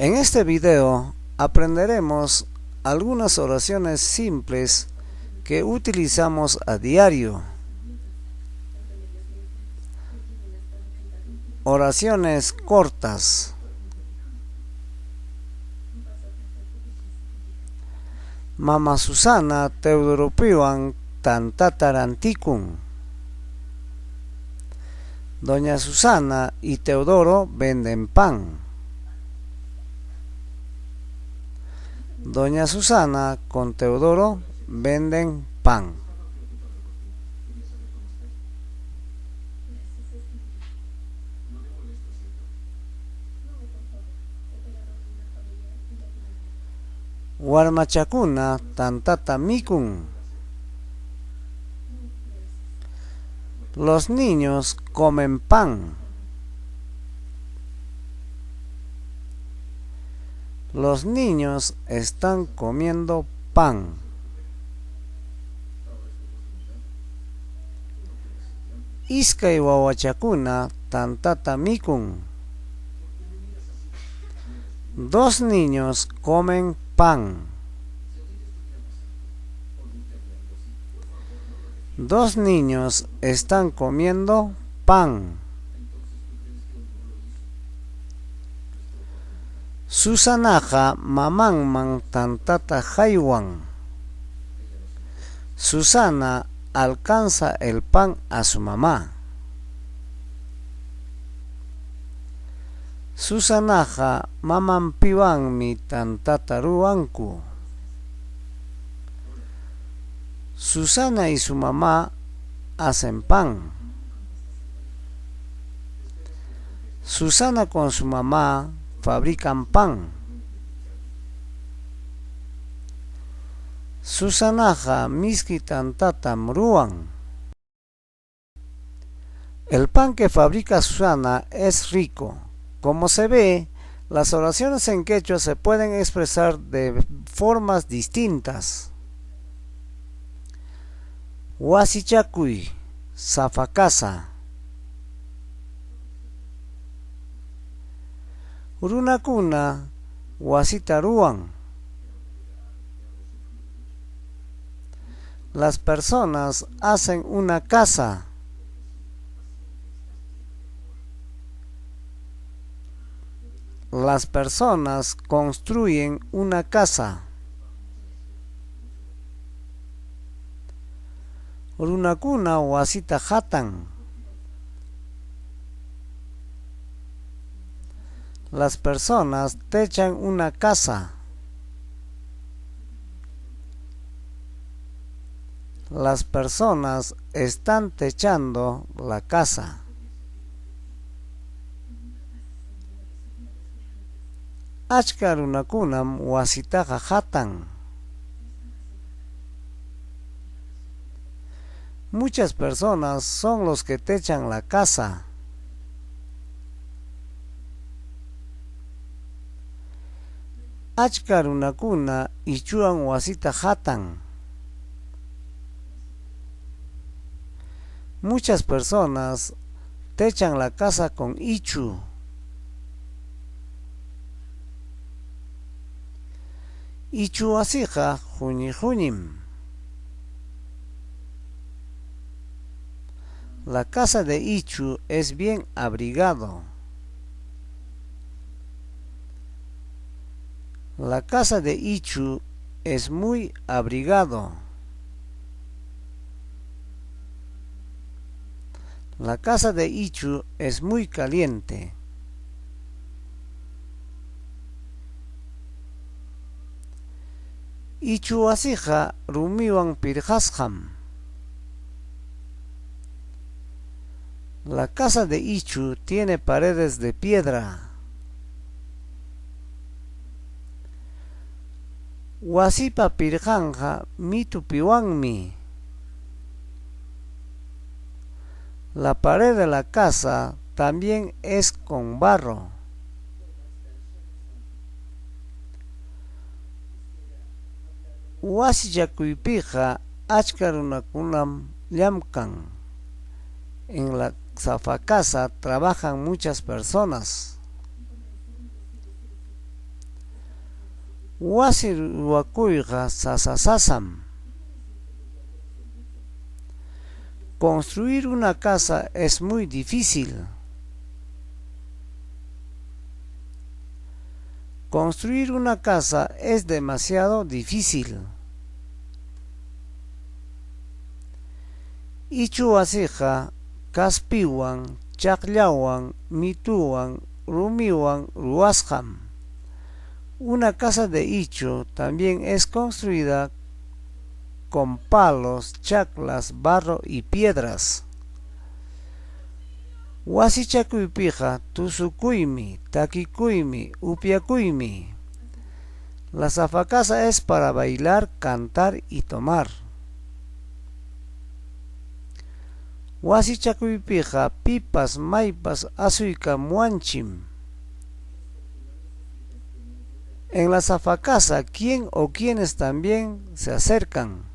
En este video aprenderemos algunas oraciones simples que utilizamos a diario. Oraciones cortas. Mama Susana Teodoropiwan tantata rantikun. Doña Susana y Teodoro venden pan. Doña Susana con Teodoro venden pan. Warmachakuna tantata mikun. Los niños comen pan. Los niños están comiendo pan. Iskay wawachakuna tantata mikun. Dos niños comen pan. Dos niños están comiendo pan. Susanaqa mamanman tantata haywan. Susana alcanza el pan a su mamá. Susanaqa mamanpiwanmi tantata ruwanku. Susana y su mamá hacen pan. Susana con su mamá fabrican pan. Susanaqa miski tantatam ruwan. El pan que fabrica Susana es rico. Como se ve, las oraciones en quechua se pueden expresar de formas distintas. Wasichakuy, sapa casa. Runakuna wasita ruwan. Las personas hacen una casa. Las personas construyen una casa. Runakuna wasita hatan. Las personas techan una casa. Las personas están techando la casa. Achka runakunam wasitaqa hatan. Muchas personas son los que techan la casa. Achka runakuna ichuwan wasita hatan. Muchas personas techan la casa con ichu. Ichu wasiqa huñi huñim. La casa de ichu es bien abrigado. La casa de ichu es muy abrigado. La casa de ichu es muy caliente. Ichu wasiqa rumiwan pirqasqam. La casa de ichu tiene paredes de piedra. Wasipa pirqanqa mitupiwanmi. La pared de la casa también es con barro. Wasichakuypiqa achka runakunam llamkan. En la sapa casa trabajan muchas personas. Wasi ruwakuyqa sasa-sasam. Construir una casa es muy difícil. Construir una casa es demasiado difícil. Ichu wasiqa kaspiwan, chaqllawan, mituwan, rumiwan ruwasqam. Una casa de ichu también es construida con palos, chaclas, barro y piedras. Wasichakuypiqa tusukuymi, takikuymi, upyakuymi. La safacasa es para bailar, cantar y tomar. Wasichakuypiqa pipas maypas asuykamuwanchim. En la safacasa, ¿quién o quiénes también se acercan?